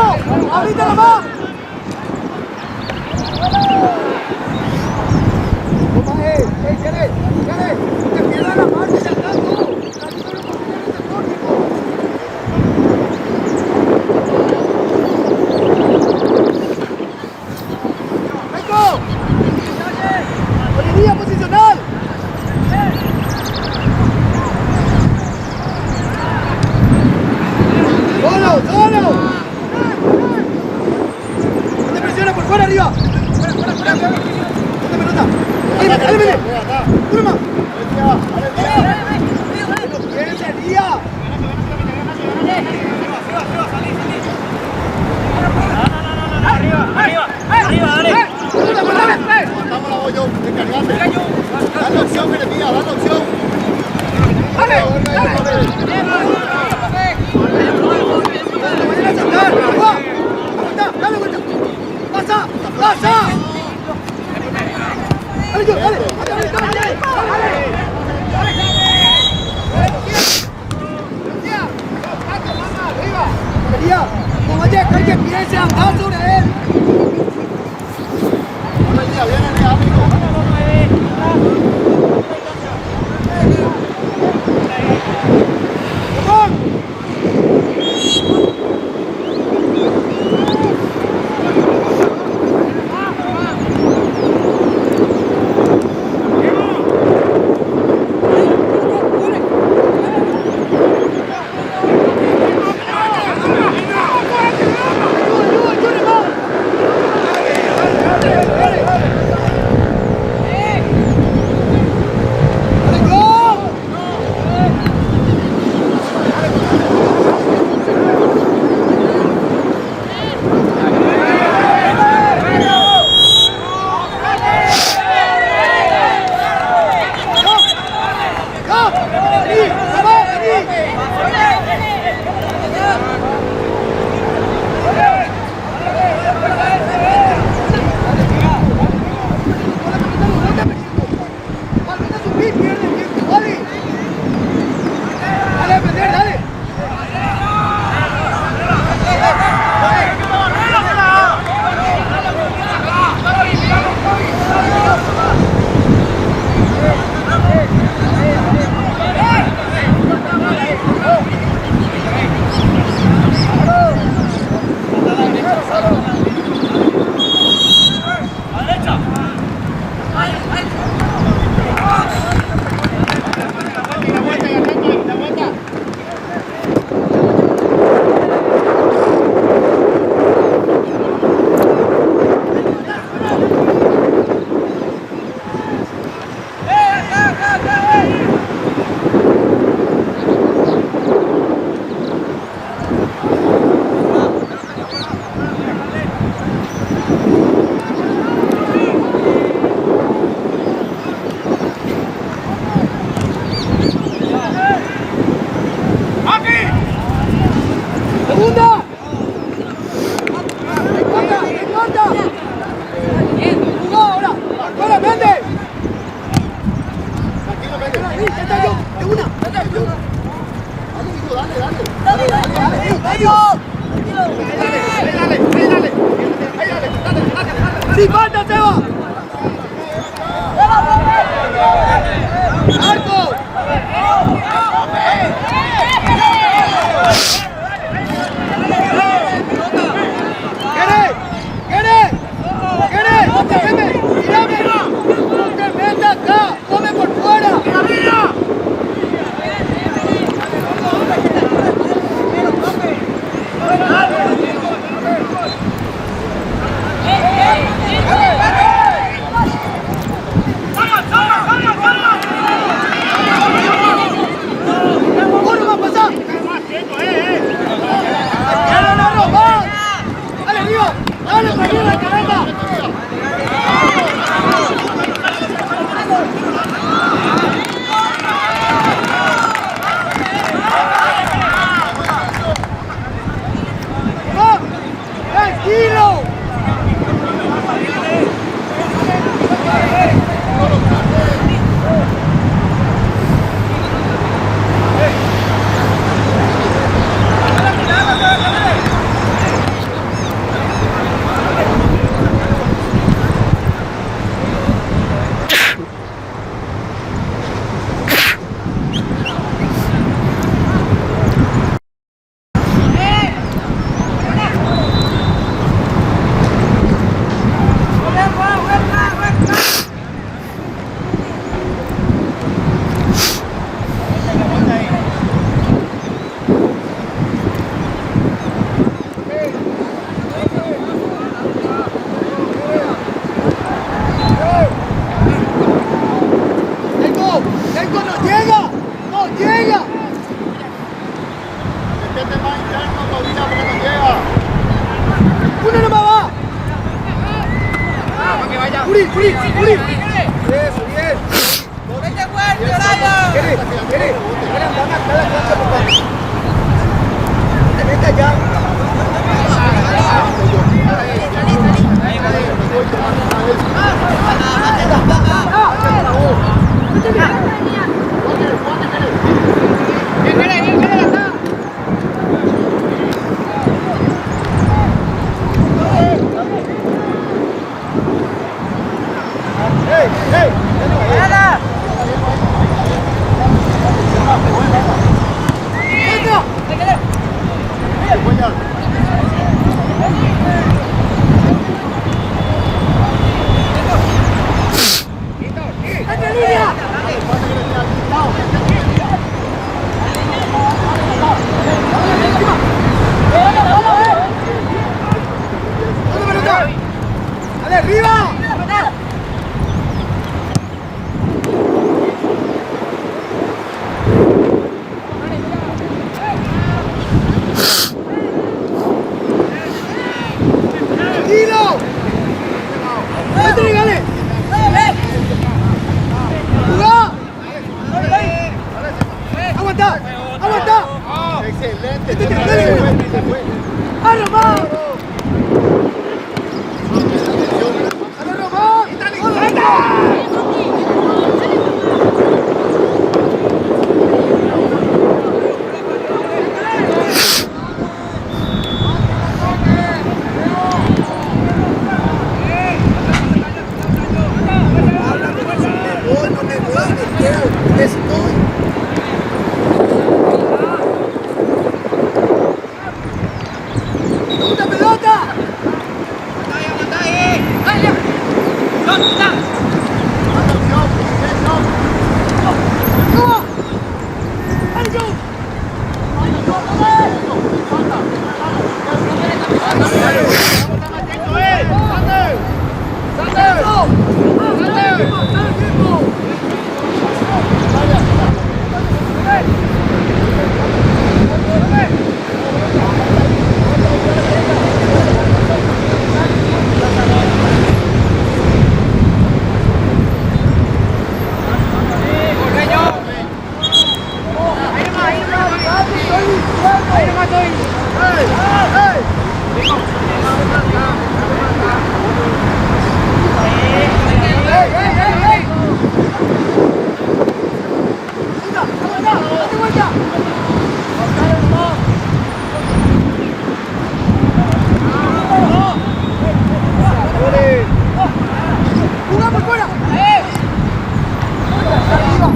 Meco! ¡Ahorita nomás! Toma, eh, eh, Kere, Kere, no te pierdas la marcha, ya está todo. Tranquilo, no confíes en el sector, hijo. ¡Meco! ¡Policía posicional! ¡Solo, solo! ¡No te presiones por fuera arriba! ¡Fuera, fuera, fuera! ¿Dónde pelota? ¡Ahí, vete, ahí, vete! ¡Uno más! ¡No pienses, Elías! Arriba, arriba, arriba, dale. ¡Pelota, pelota! Levantamos la voz, Joe. Descargate. Dale opción, Jeremías, dale opción. ¡Dale! ¡Dale! ¡No vayan a saltar! ¡Va! ¡Aguanta! ¡Dale vuelta! ¡Pasa! ¡Pasa! ¡Dale, yo! ¡Dale! ¡Dale, dale, dale! ¡Arriba! ¡No vaya a dejar que piense andar sobre él! Hola, Elías, viene Elías, amigo. ¡Come on! ¡Ayuda, ayuda, ayuda! ¡Dale, dale! ¡Dale, go! ¡Go! ¡Vení! ¡Vamos, vení! ¡Dale, subir, pierde tiempo! ¡Dale! ¡Dale, a defender, dale! ¡Segunda! ¡Corta! ¡Corta! ¡Jugá ahora! ¡Fuera, Méndez! Tranquilo, Méndez. ¡Ahí, ya está yo! ¡De una! Dale, hijo, dale, dale. ¡Dale, dale, dale! Dale, dale, ahí dale. Ahí dale, dale, dale, dale. ¡Sin falta, Seba! ¡Arco! ¡Quere! ¡Quere! ¡Quere! ¡No te metas! ¡Tírame! ¡No te metas acá! ¡Come por fuera! Bueno, todavía porque no llega. ¡Una nomás va! ¡Uri, Uri, Uri! Eso, bien. Quere, quere. Dame acá la cancha, papá. No te metas ya. ¡Ey, ey! ¡Entra! ¡Entra en línea! ¿Dónde pelota? ¡Dale arriba! ¡Tranquilo! ¡Vete, dale! ¡Jugá! ¡Aguanta! ¡Aguanta! Excelente. Dale, Se fue. ¡A Román! ¡Dale, Román! ¡Anda! Me voy, no me voy, me quedo. Estoy. ¡Segunda pelota! ¡Toma! ¡Dale, Joe! ¡Eso! ¡Dale tiempo! ¡Dale tiempo! ¡Ahí nomás estoy! ¡Ey! ¡Ey! ¡Ey, ey, ey, ey! ¡Aguanta, aguanta! ¡Date vuelta! ¡Jugá por fuera! ¡Arriba!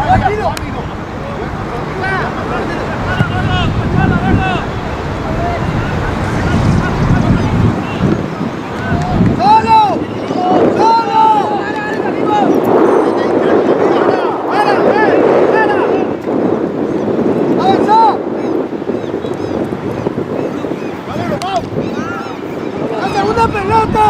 ¡Tranquilo! ¡Solo! ¡Solo! ¡Para! ¡Eh! ¡Para! ¡Avanzá! ¡La segunda pelota!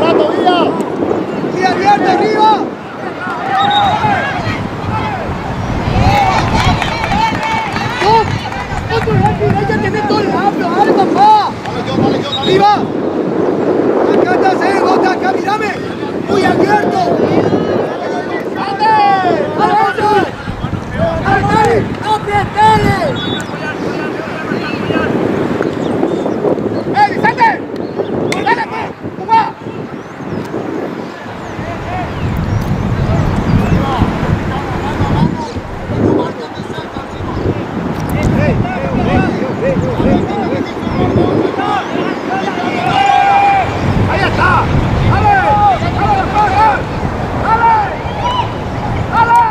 ¡Rato, Villa! ¡Y abierto arriba! ¡Dos! ¡Otro rápido! ¡Hay que tener todo el amplio! ¡Dale, papá! Dale, yo, dale, yo, dale. ¡Arriba! Acá está, eh, vos estás acá, mírame. ¡Muy abierto! ¡Avanza! ¡Dale, ¡Aprietale! ¡Eh, Vicente! ¡Dale, pues! ¡Jugá! ¡Ahí está! ¡Dale! ¡Dale, dale! ¡Dale! ¡Dale!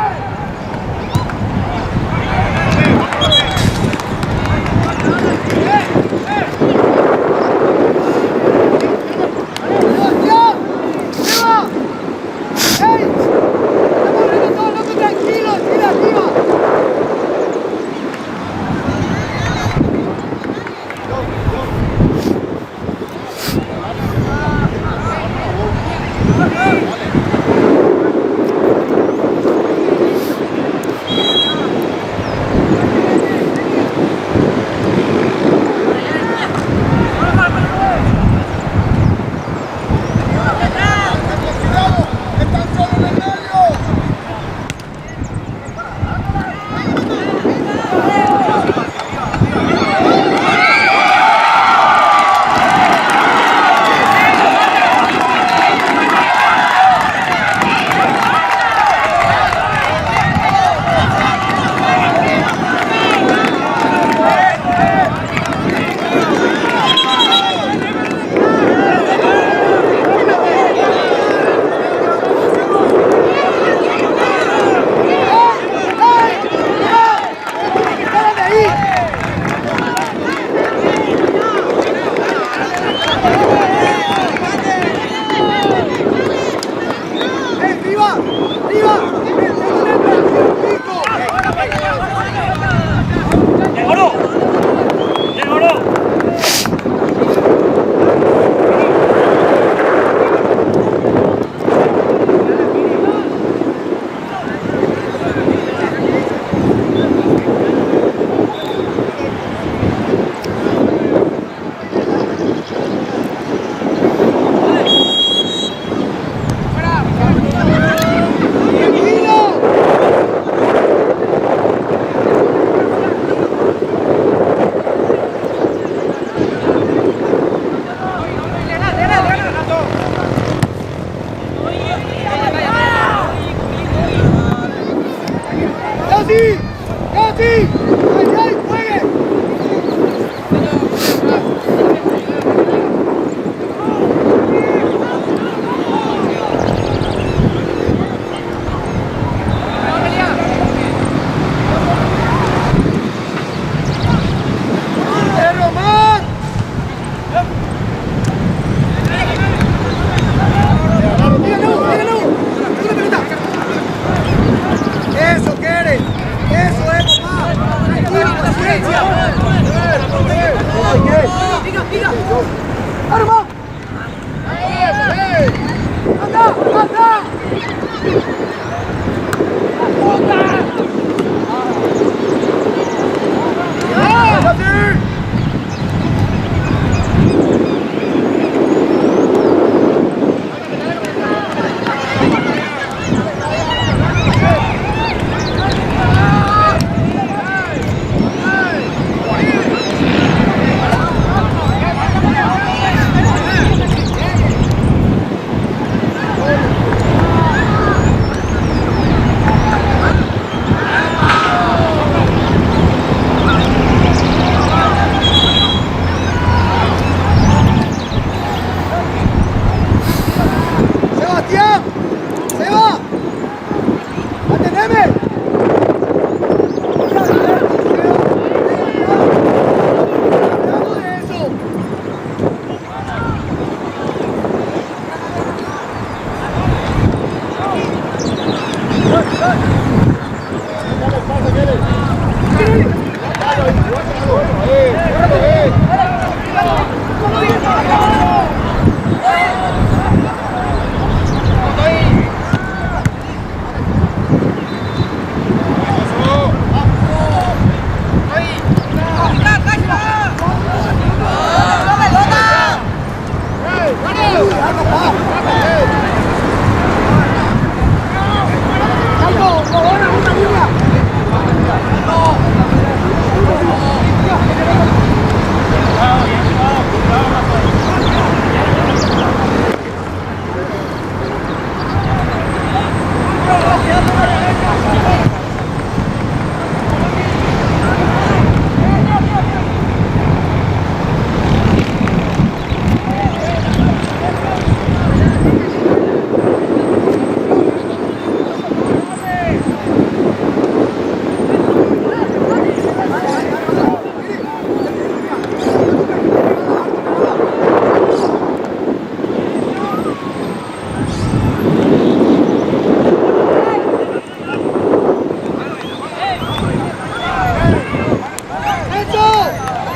¡Enzo!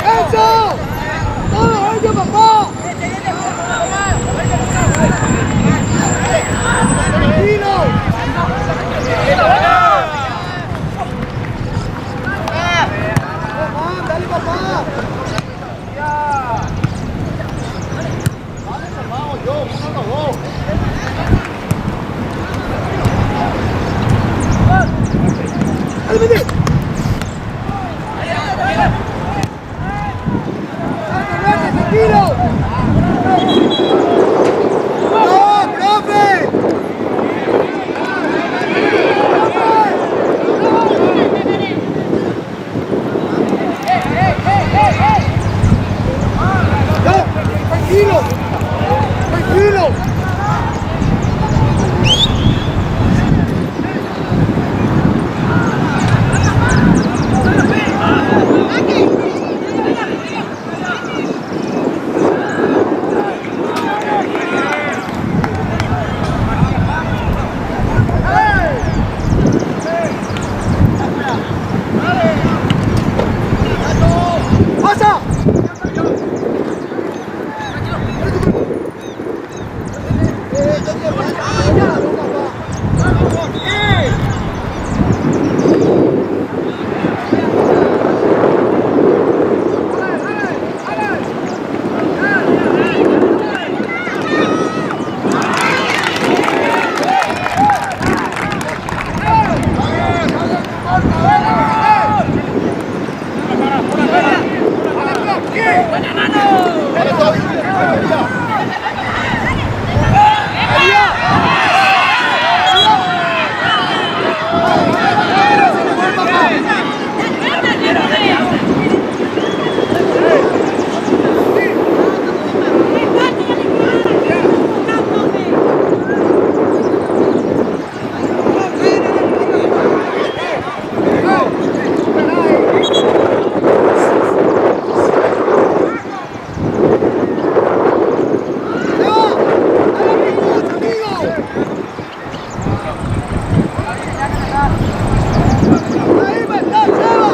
¡Enzo! ¡Todo ello, papá! ¡Tranquilo! ¡Román, dale, papá! Dale, salvado yo, uno los dos. ¡Dale, vete! ¡Dale, tranquilo! ¡No, profe! ¡No! ¡Tranquilo! ¡Tranquilo! ¡Pasa! Dale, Toby. ¡Seba! ¡Dale actitud, amigo! ¡Ahí va está, Seba!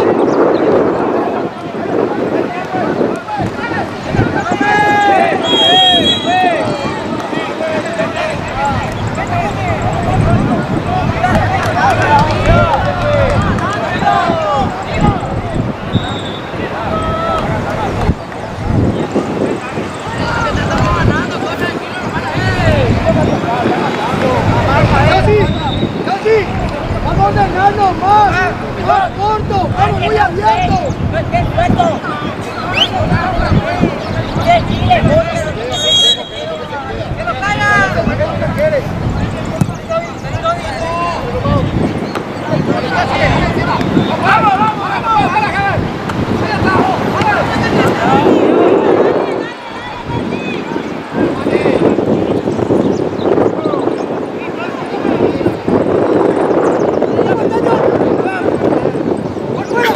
¡Casi! ¡Casi! ¡Vamos a ordenarnos más! ¡Más corto! ¡Vamos muy abierto! ¡Por fuera!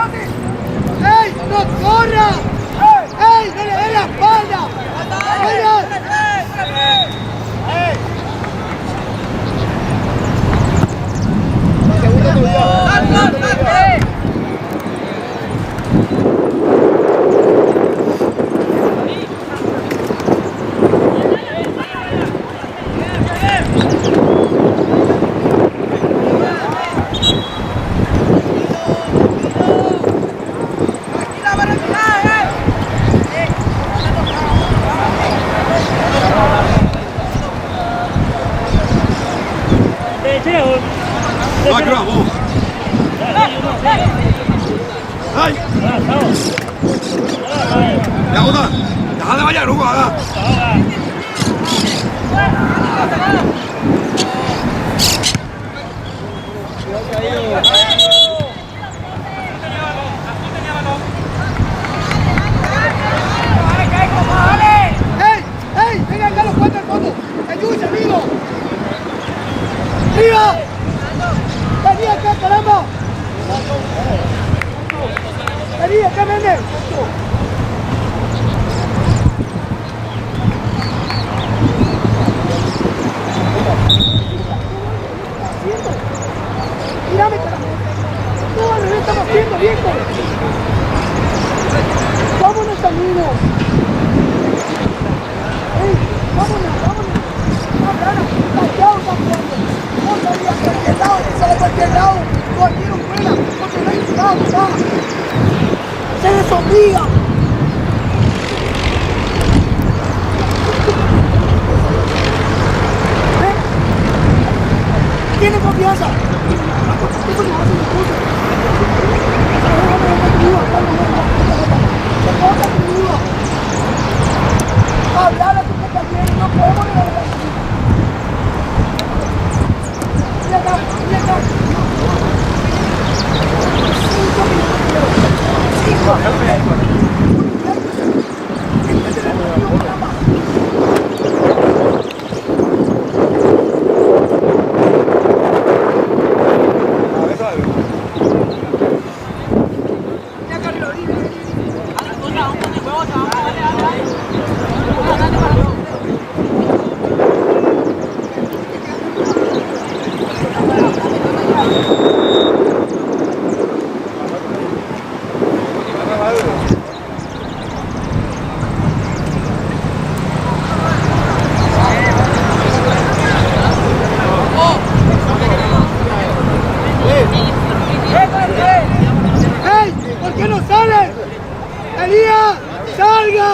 ¡Ey! ¡No corra! ¡Ey! ¡No le dé la espalda! ¡Ey! ¡Ey! ¡Ey! ¡Vengan acá los cuatro al fondo! ¡Ayúdense, amigo! ¡Arriba! ¡Vení acá, caramba! ¡Vení acá, nene! ¡Mírame, carajo! ¡Todo al revés estamos haciendo, viejo! ¡Vámonos, amigos! ¡Ey! ¡Vámonos, vámonos! ¡No, claro! ¡Callado está jugando! ¡No salía a cualquier lado! ¡Que sale a cualquier lado! ¡Cualquier fuera! ¡Porque no hay cuidado, papá! ¡Se desobliga! ¿Eh? ¡Tiene confianza! Hablar a tu compañero, no podemos regalar así. Mira acá, mira acá. 5 minutos quiero. 5 minutos. Este es el partido, caramba. Mira acá, arriba, vení, vení, vení. ¡Ey! ¿Por qué no salen? ¡Elías! ¡Salga!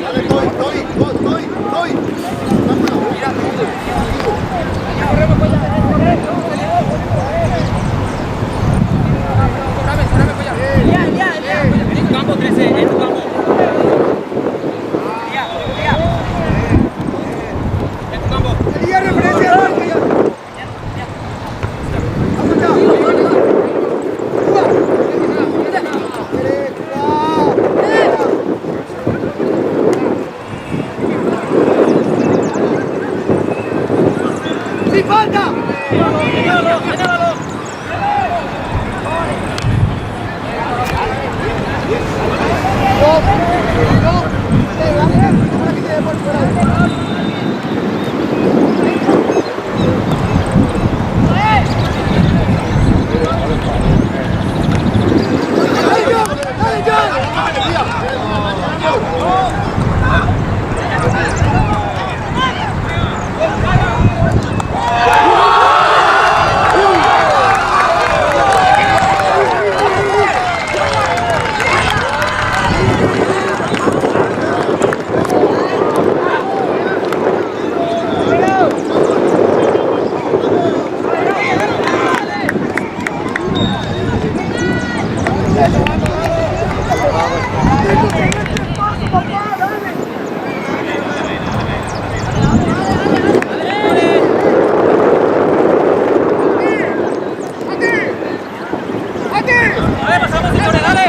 Dale, Toby, Toby, Toby, Toby. En tu campo, 13, en tu campo. En tu campo. Elías, referencia de marca ya. Vamos acá. Juga. ¡Sin falta! Llévalo, llévalo. No, no, para que te dé por fuera. ¡Dale, John! ¡Dale, John! ¡Tengo que ver tres pasos, papá! ¡Dale! A ver, pasamos, señores, dale.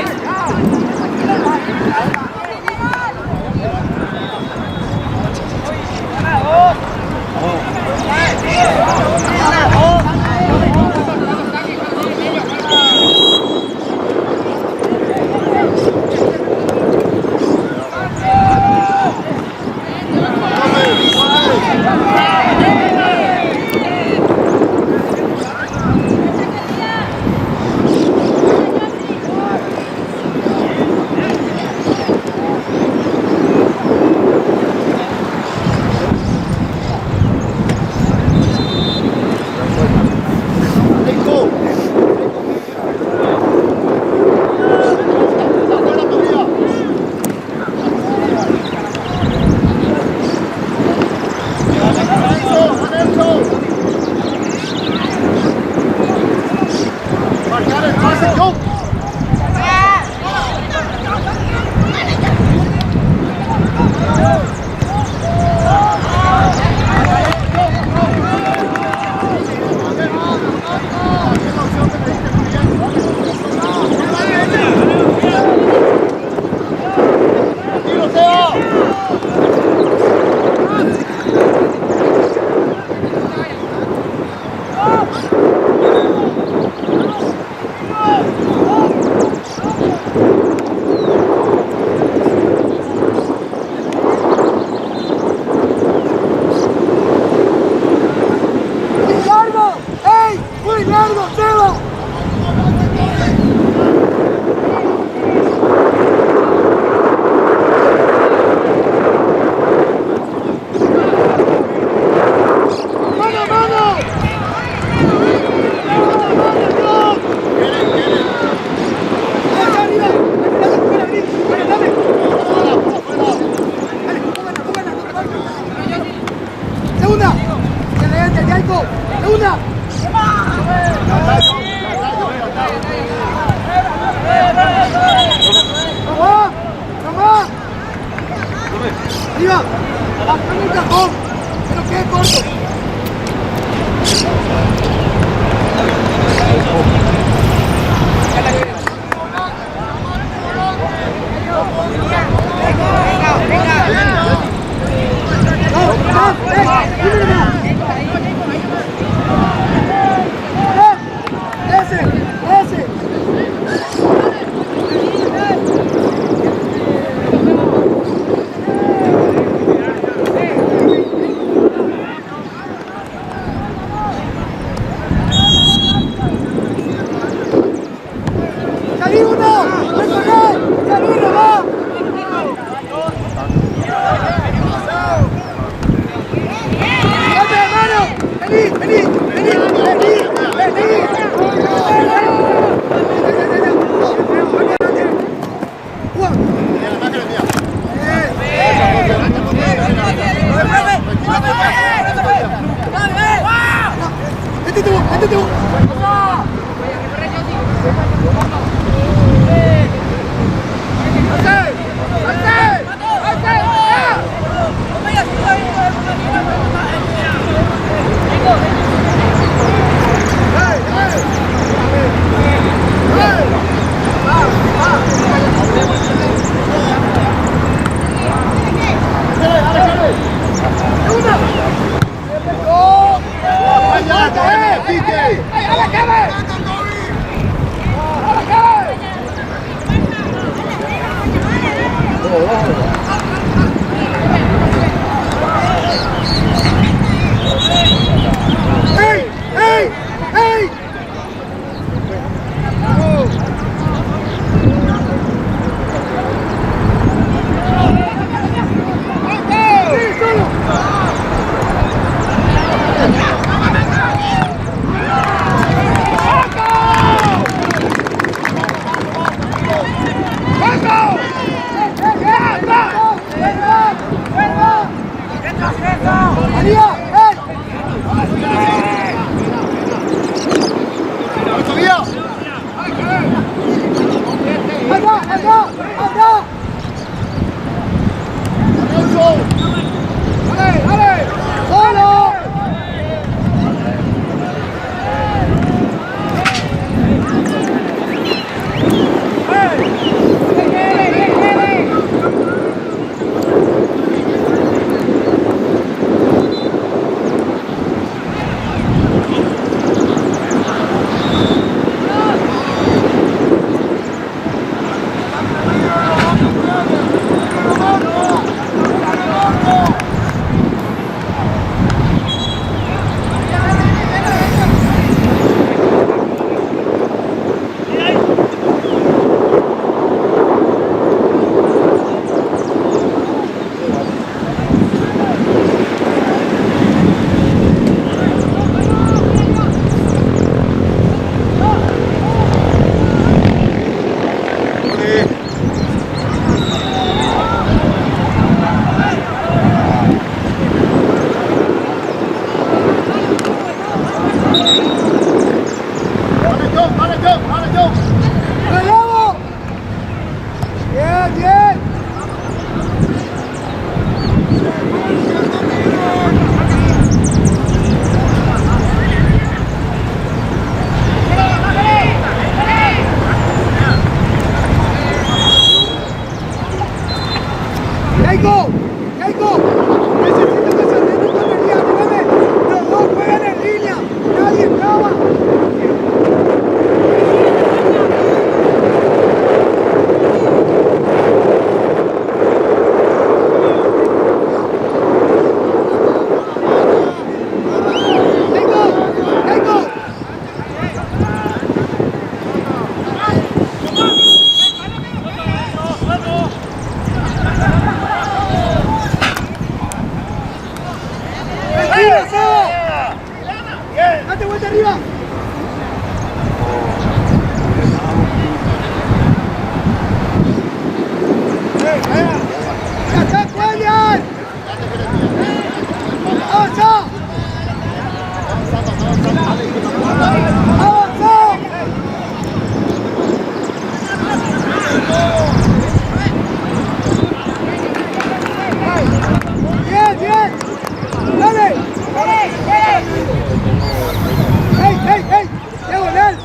Eiko. Afuera, Tobías. Nelson, Nelson. Marcar el pase, Joe. ¡Tiro, Seba! ¡Muy largo! ¡Ey! ¡Muy largo, Seba! ¡Mano, mano! ¡Mano, mano, John! ¡Allá arriba! ¡Dale, fuera, vení! ¡Dale, dale! Dale, jugala, jugala, no te vayas. ¡Segunda! ¡Excelente, Jacob! ¡Segunda! ¡Vamos! ¡Vamos! ¡Arriba! ¡Bajando el cajón! ¡Pero quede corto! ¡No! ¡No! ¡Eh! ¡Dime nomás! ¡Eh! ¡Ese! ¡Ese! ¡Salí uno! ¡Recorre! ¡Salí nomás! ¡Golpe de mano! ¡Vení, vení, vení, vení, vení! ¡Ey! ¡Ey! ¡Ey! ¡Sí, solo! ¡María! ¡Ey! ¡Allá, allá, allá! ¡Dale, dale! ¡Solo! Dale, John, dale, John, dale, John. ¡Relevo! ¡Bien, bien! ¡Keiko! ¡Keiko! Necesito que se ordene esta energía, dígame. Los dos juegan en línea. Nadie escapa. ¡Keiko! ¡Keiko! ¡Tranquilo, Seba! ¡Date vuelta arriba! ¡Ya está, Cuellar! ¡Avanza! ¡Avanza! ¡Bien, bien! ¡Dale! ¡Ey, ey, ey! ¡Diagonal!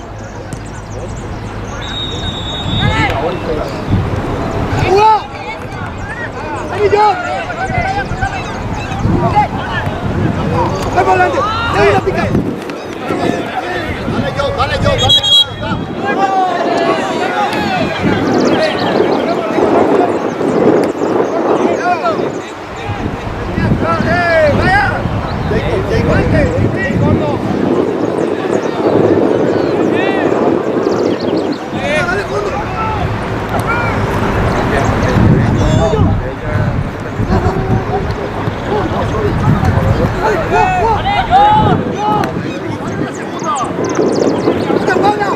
¡Jugá! ¡Anillo! ¡Voy para adelante! ¡Dale una pica! Dale, John, dale, John, dale, John. Jacob, Jacob. ¡Dale, jugá, jugá! ¡Esta Paula!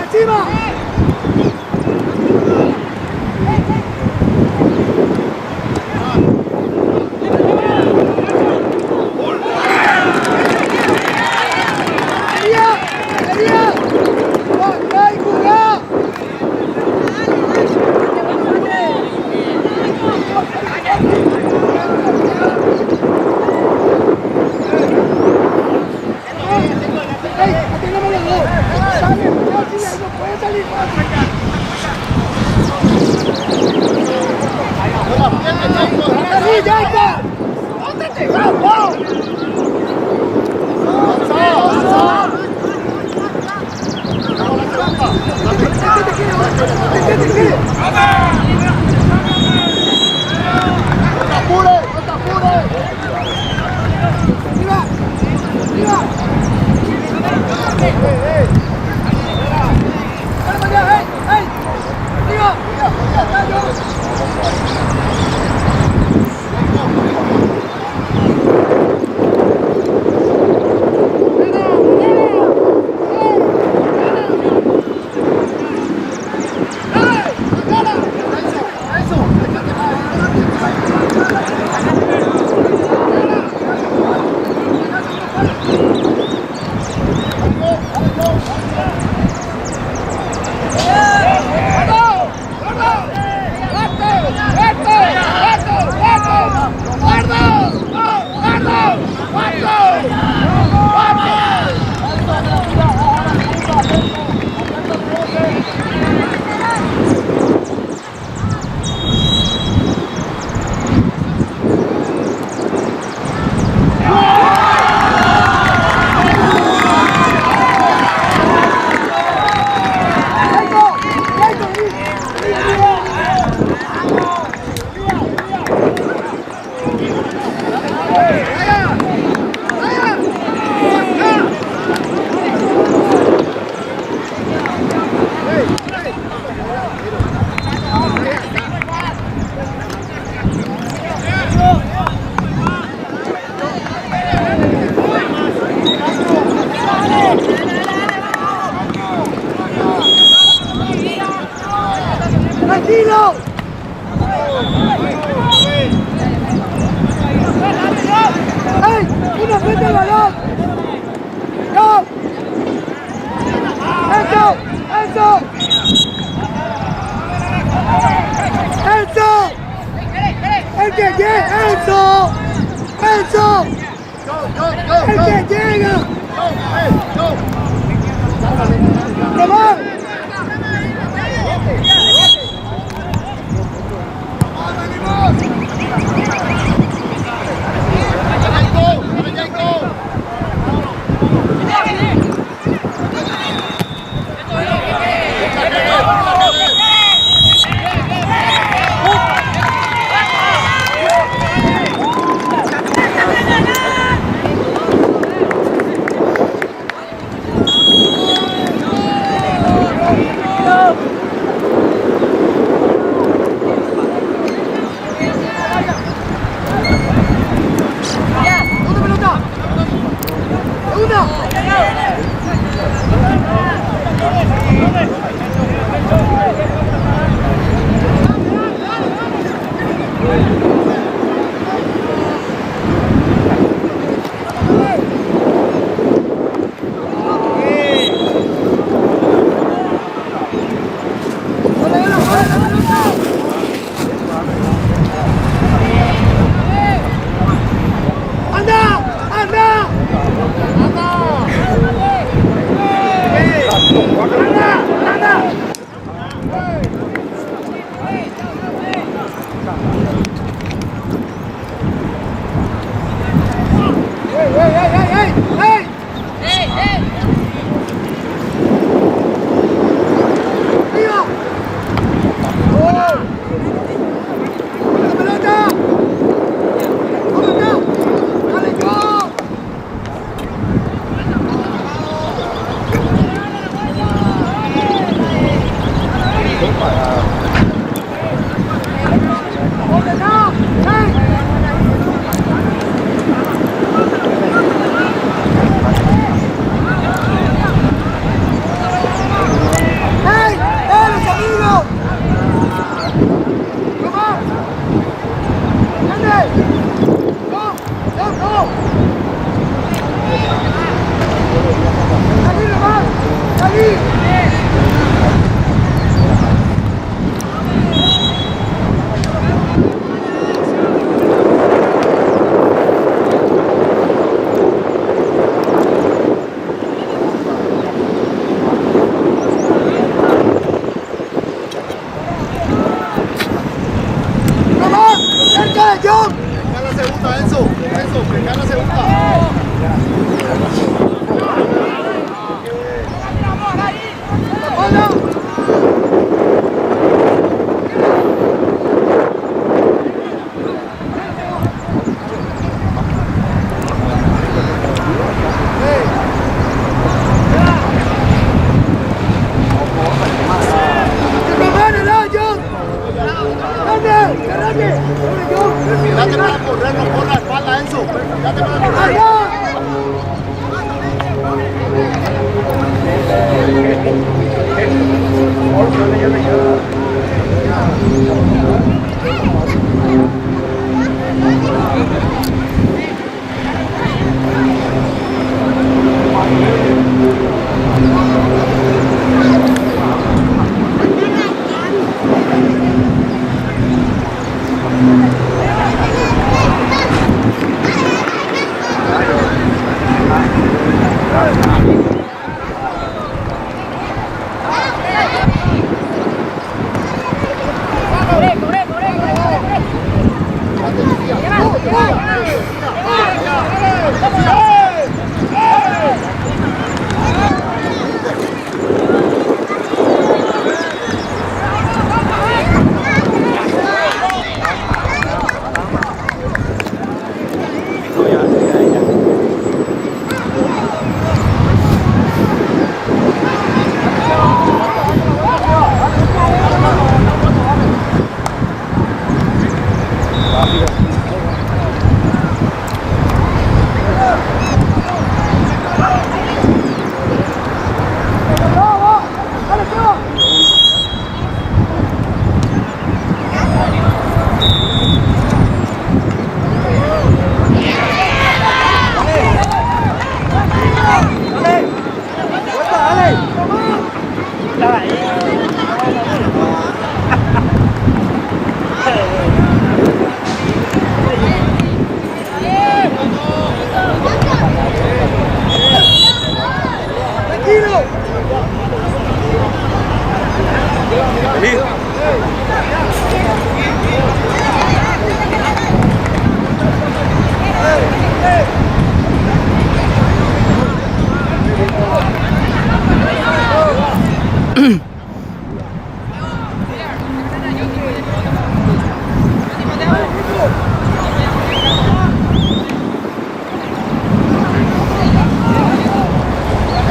¡Encima! ¡María! ¡María! ¡Bajá y jugá! ¡Ey! ¡Atiéndame los dos! ¡Sale! ¡No, sí, ahí no puede salir! ¡Vení, Jacob! ¿Dónde te vas, vos? ¿Qué te quiere? ¡No te apures! ¡No te apures! ¡Arriba! ¡Arriba! ¡Dale para allá! ¡Ey! ¡Ey! ¡Arriba! ¡Arriba! ¡Jacob! ¡Jacob! ¡Vení! ¡Vení! ¡Tranquilo! ¡Ey! ¡Uno frente al balón! ¡Go! ¡Enzo! ¡Enzo! ¡Enzo! ¡El que llega! ¡Enzo! ¡Enzo! ¡Go, go, go! ¡El que llega! ¡Go, hey, go! ¡Román! ¡Dale, Jacob! ¡Dale, Jacob! ¡Segunda pelota! ¡Segunda!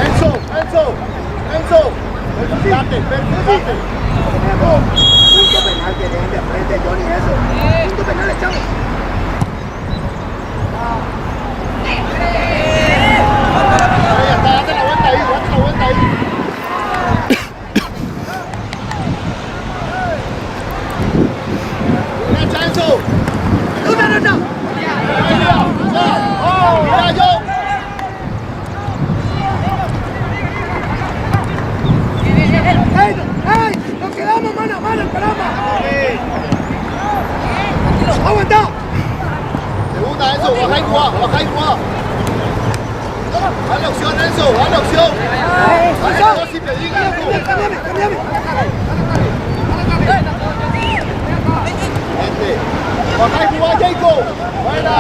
Enzo, Enzo, Enzo. Date, date. Punto penal que dejen de frente, Johnny, eso. Punto penal, echamos. Ya está, date la vuelta ahí, date la vuelta ahí. Derecha, Enzo. ¡No, no, no! Mira, yo. ¡Ey! ¡Ey! ¡Nos quedamos mano a mano, caramba! ¡Aguanta! Segunda, Enzo, baja y jugá, baja y jugá. Dale opción, Enzo, dale opción. Dale dos y pedí, viejo. ¡Cámbiame, cámbiame! Gente. Baja y jugá, Jacob. Buena.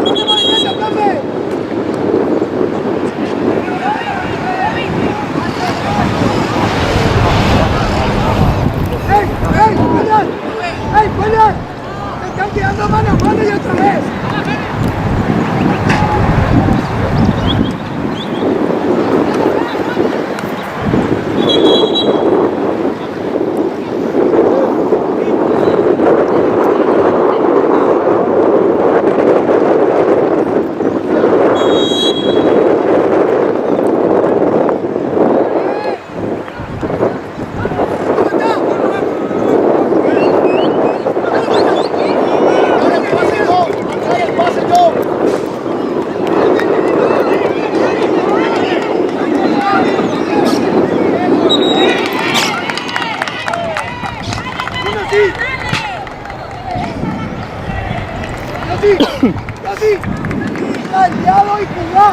¡No movimiento, profe! ¡Ey! ¡Ey! ¡William! ¡Ey, William! ¡Te están quedando mano a mano y otra vez! Dale el pase, yo. Dale el pase, yo. ¡Uno así! ¡Así! ¡Así! ¡Aliado y jugá!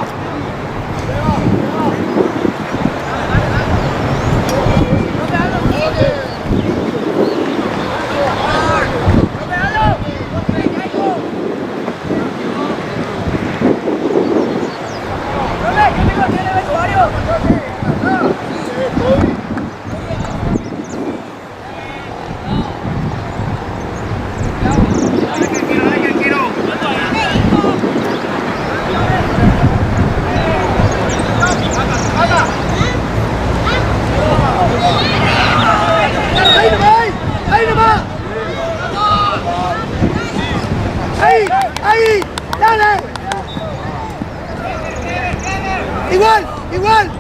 Igual, igual.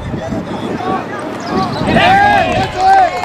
¡Eso es!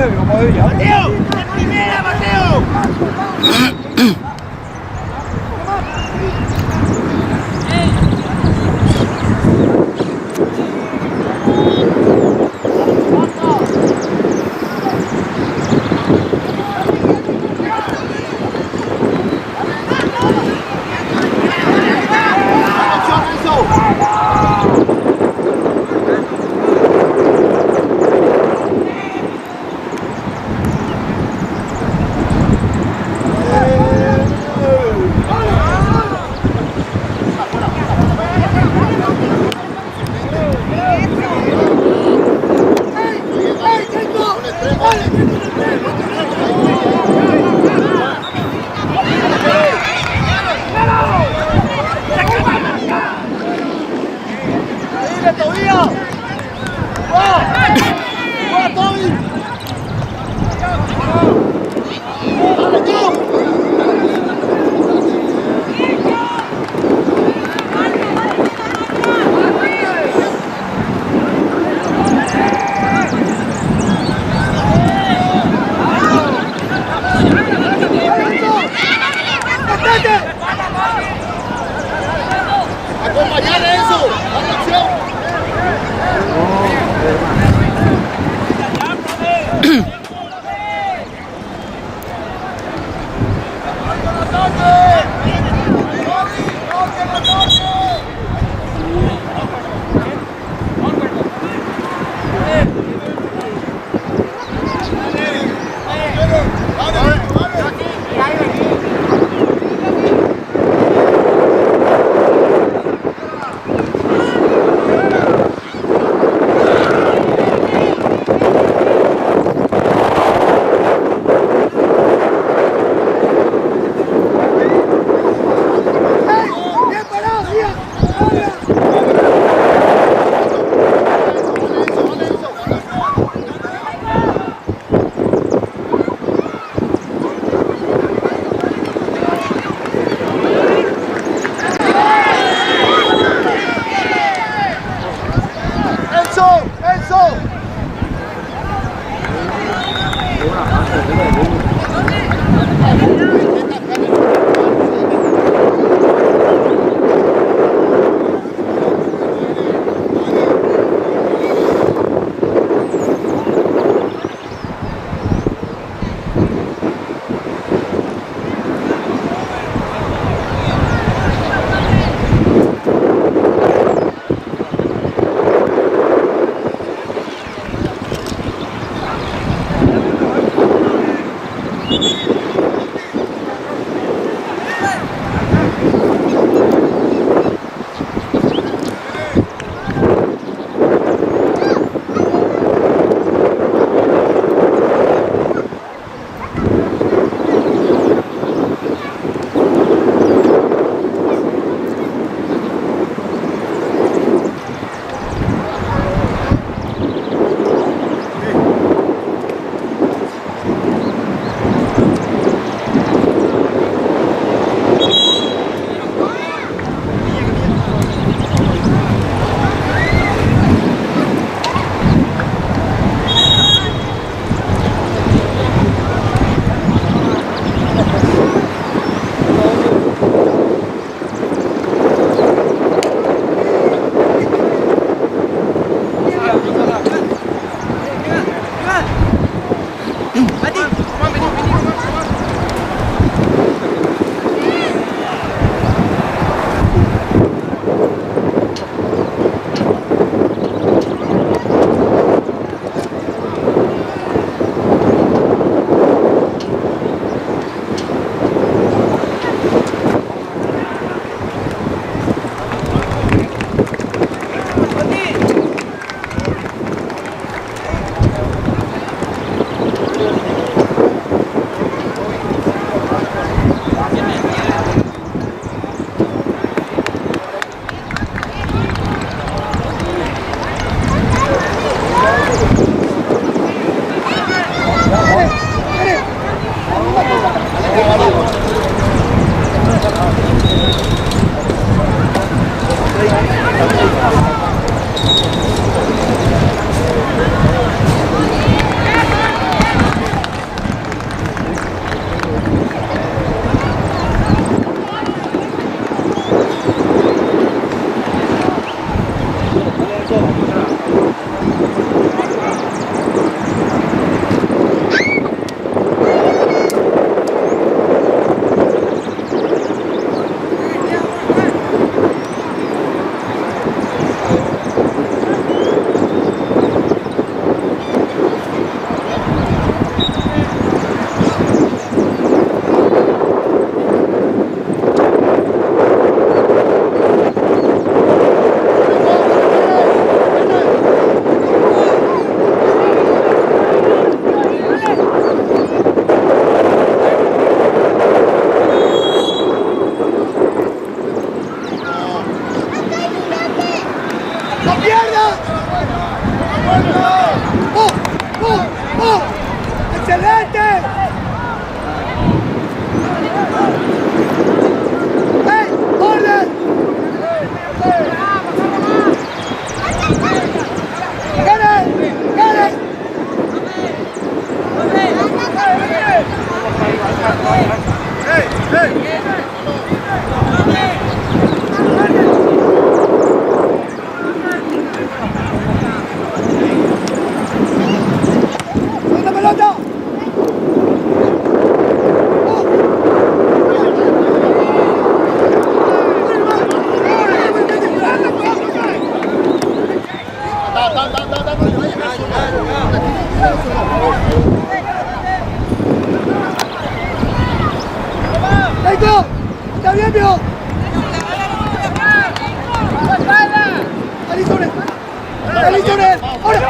¡Mateo! ¡De primera, Mateo! Dale opción, Enzo.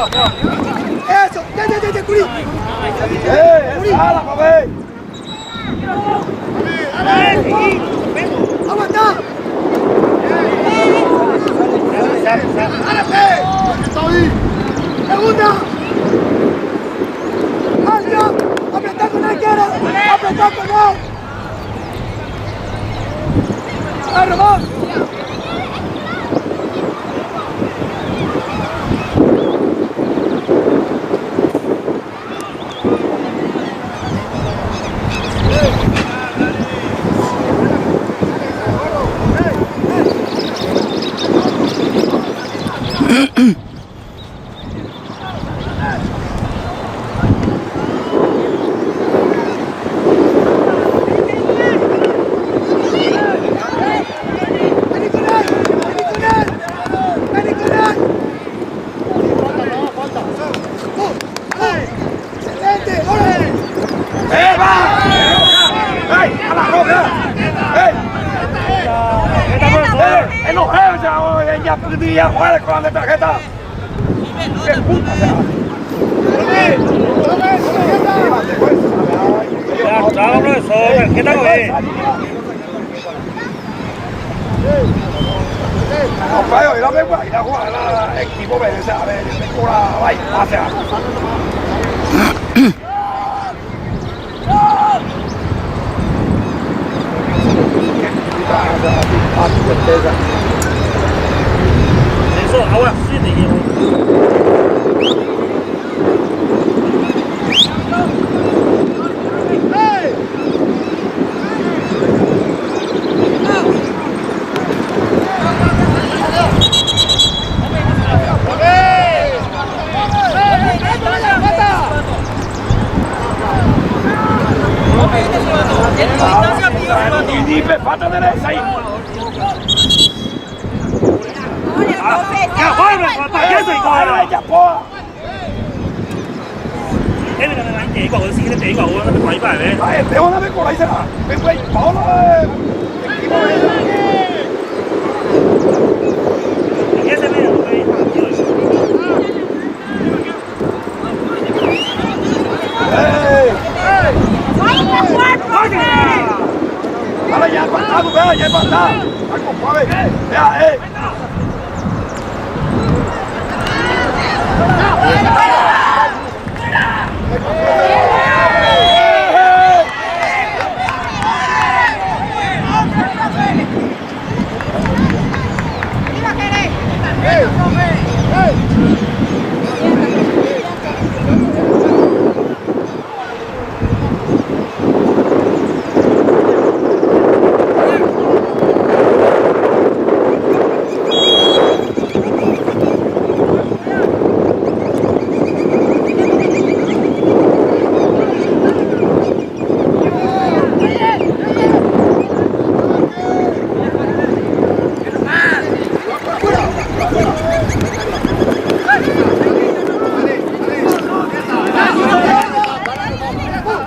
Eso, ya, ya, ya, ya, Curi. Curi. ¡Aguanta! ¡Segunda! ¡Alto! ¡Apretá con él, quiere! ¡Apretá con él! ¡Ah, Román! ¡Vení con él! ¡Vení con él! ¡Vení con él! ¡Oh! ¡Oh! ¡Excelente! ¡Órale! ¡Eh, va! ¡Ey, a la roca! ¡Ey! ¡Eh, no, eh, ya, ya, ya, juega con la tarjeta! ¡Qué puta sea! Claro, profesor, tarjeta no es. No, pero yo la vengo a ir a jugar al equipo B, o sea, a ver, yo tengo una vaina, o sea. Eso, agua sí te llevo. No pediste silbato. En tu distancia pidió silbato. Y dime, falta de ahí. Ya, juega, papá, ¿qué soy? ¡Ay, ya, po! Eh, mira, mira, te digo, si te digo, no te puedo ir para ver. ¡Ay, perdóname por ahí será! ¡Me fue Paolo! ¡Equipo B! ¿Qué se me ¡Ey! ¡Ahora ya empatado, vea, ya empatado! ¡Ay, compadre! ¡Vea, eh!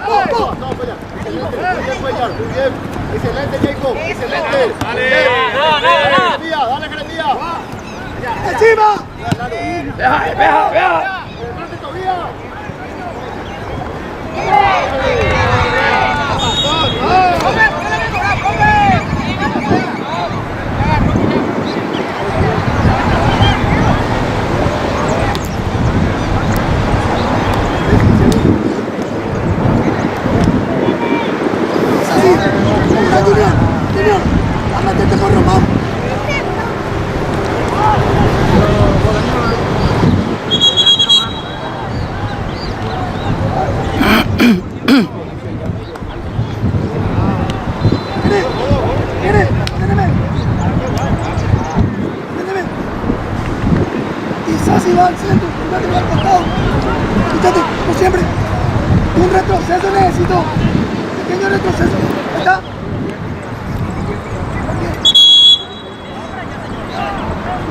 ¡Oh, oh! Muy bien, Cuellar, muy bien. Excelente, Jacob. Excelente. Dale, dale, dale. Jeremías, dale, Jeremías. ¡Encima! ¡Vea, vea, vea! Adelante, Tobías. ¡Es así! ¡Mira, Junior! ¡Junior! ¡A meterte con Román! ¡Viene! ¡Viene! ¡Déneme! ¡Déneme! Quizás si va al centro, fíjate, va al costado. Escúchate, como siempre. Un retroceso necesito. Pequeño retroceso. Ahí está.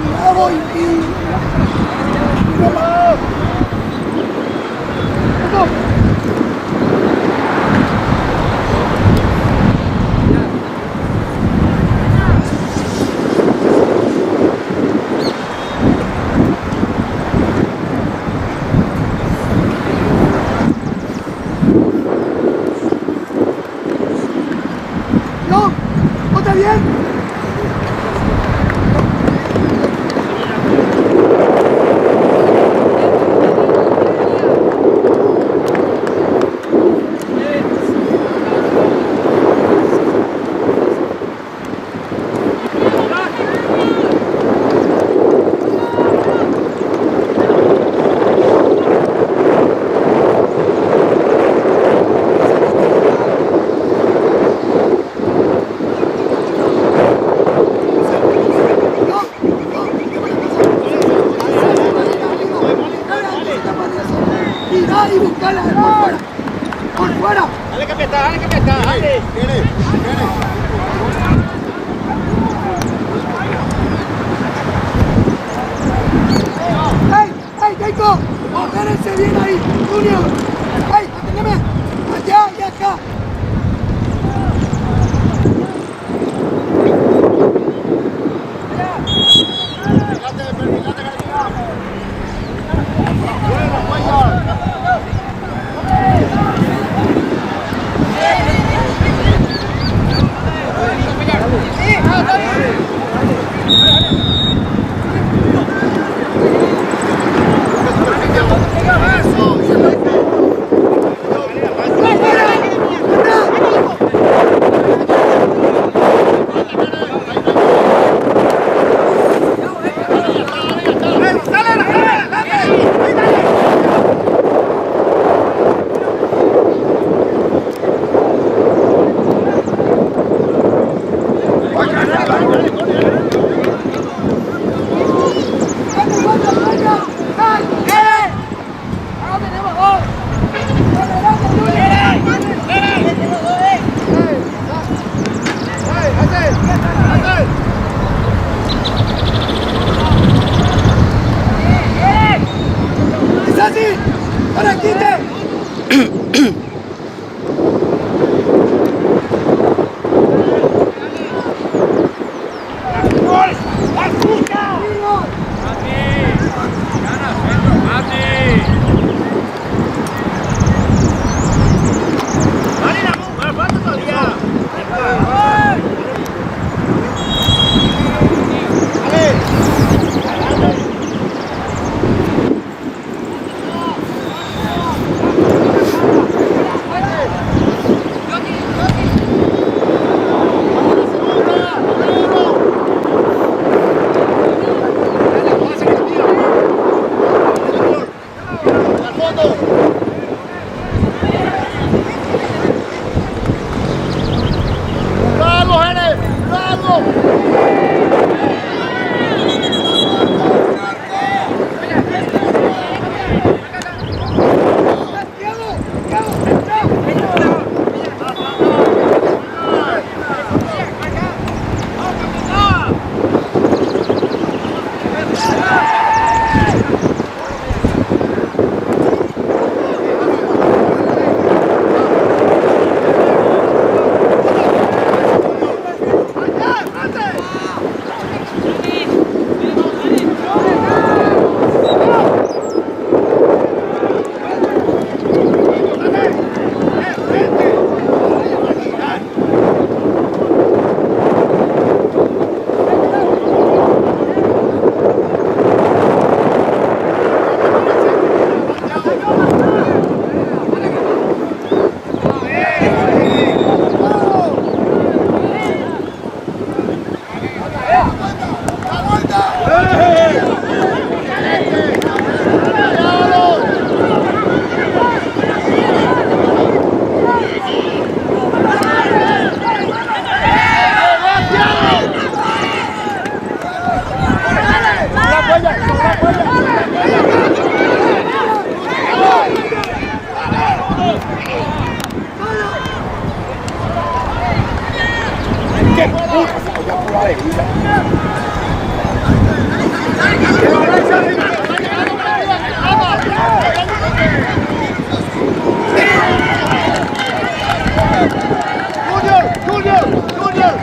Cuidado y, y, y Roma. Vamos. bien. Mirá y buscala por fuera. Por fuera. Dale que está, dale que está, dale. Viene, viene. ¡Ey! ¡Ey, Keiko! ¡Ordénense bien ahí! ¡Junior! ¡Ey! ¡Atendeme! ¡Allá y acá! Fíjate, fíjate, Bueno, vaya. ¡Vamos, vamos, vamos! ¡Ey! ¡Ey! ¡Ahora tenemos gol! ¡Adelante, Junior! ¡Es así! ¡Ahora quite! ¡Junior! Al fondo. ¡Bravo, Jerez! ¡Bravo! ¡Diego! ¡Diego! ¡Ya! ¡Qué puta se cogió pura de vida! Junior, Junior, Junior.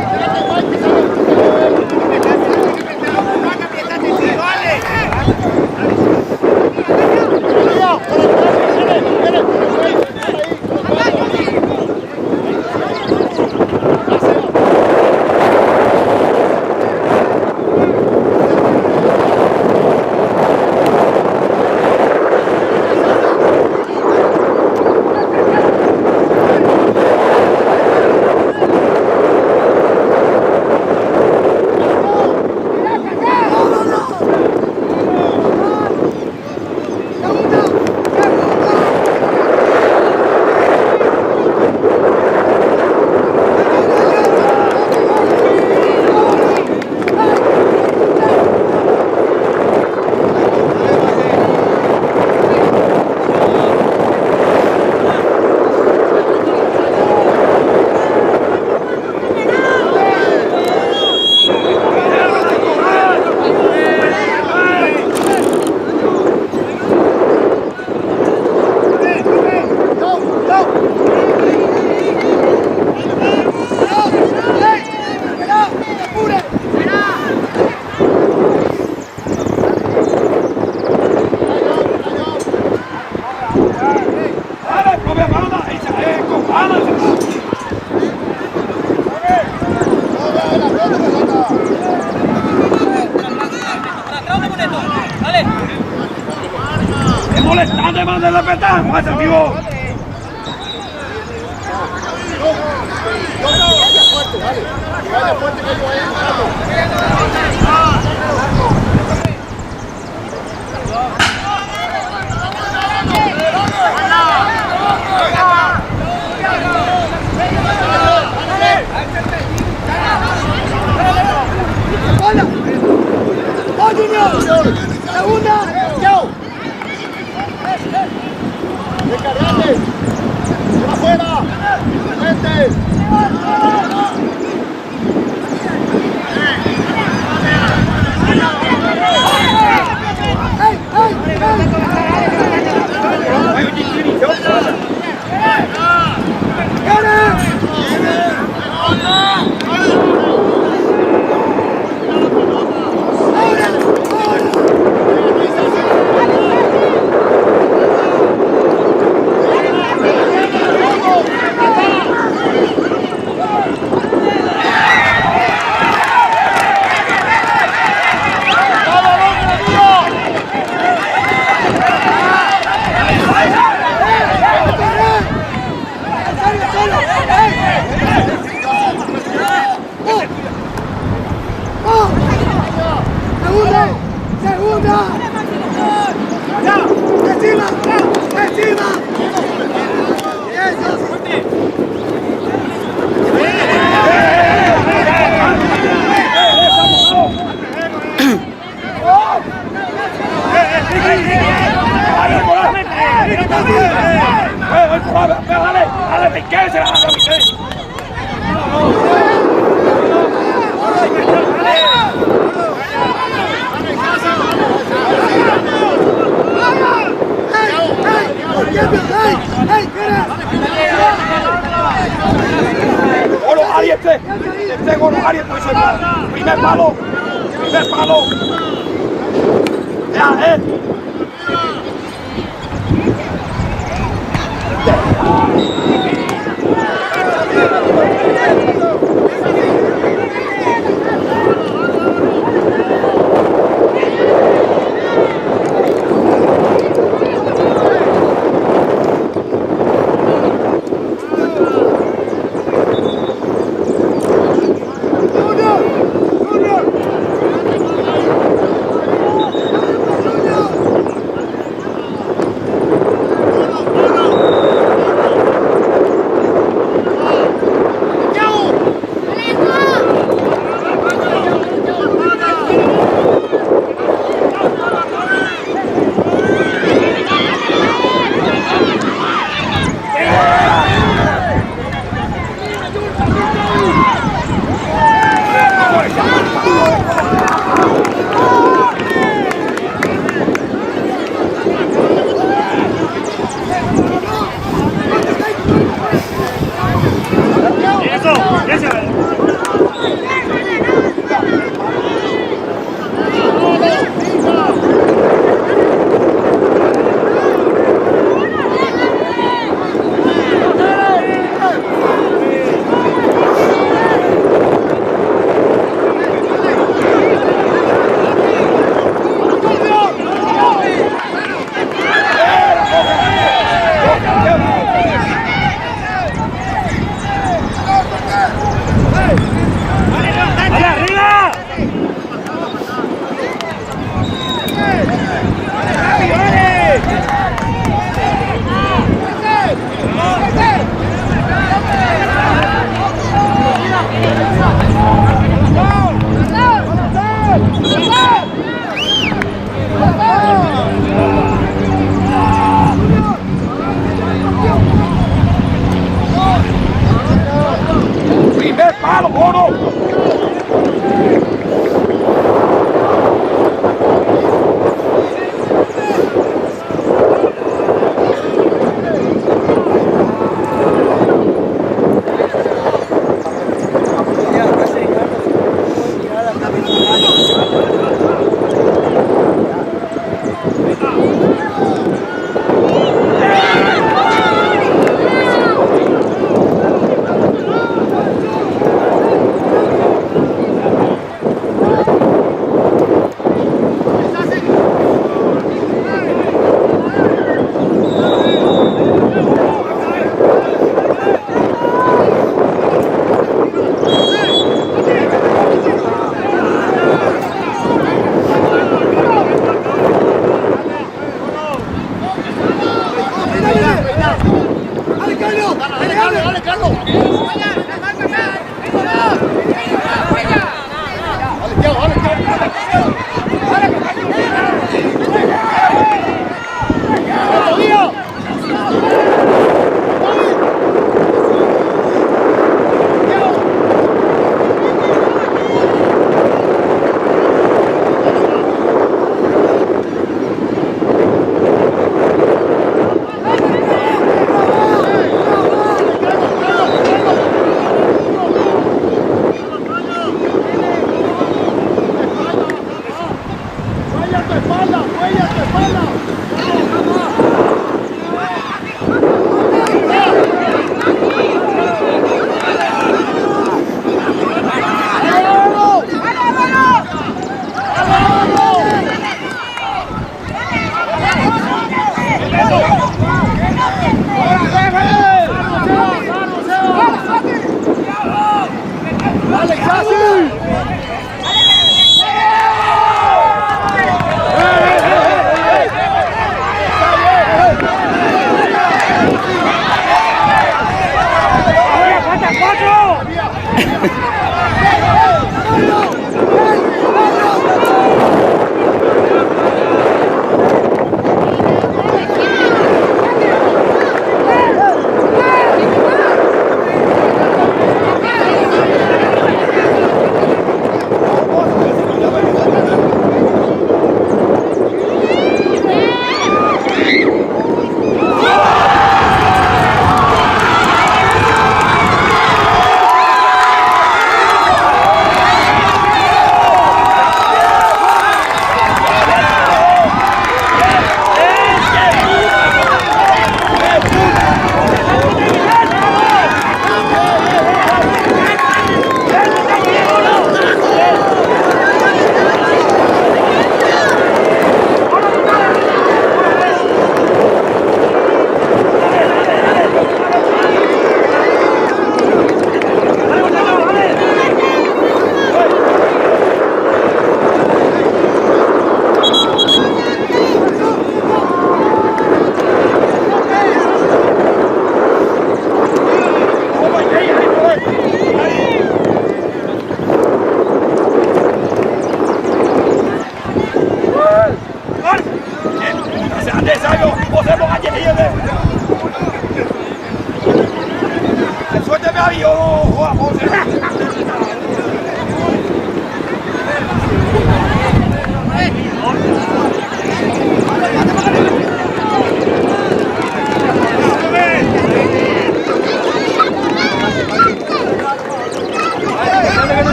respetá hag̃ua che amigo. ¡Hola! ¡Oh, Junior! ¡Segunda! ¡Descargate! ¡Va afuera! ¡Vete! ¡Ey, ey, ey! ¡Gana! ¡Ahora! ¡Ahora! ¡Solo, solo! ¡Ey! ¡Oh! ¡Oh! ¡Segunda! ¡Segunda! ¡Ya! ¡Encima! ¡Encima! ¡Eso! Dale, dale, Piqué, se la da Piqué. ¡Ey! ¡Ey! ¿Por qué? ¡Ey! ¡Ey! Golo, Ari, este. Este golo, Ari, primer palo. Primer palo. Ya, ¡Junior! ¡Junior! ¡Junior! Eso, eso. ¡Dale, Carlos! Dale, Carlos, dale, Carlos.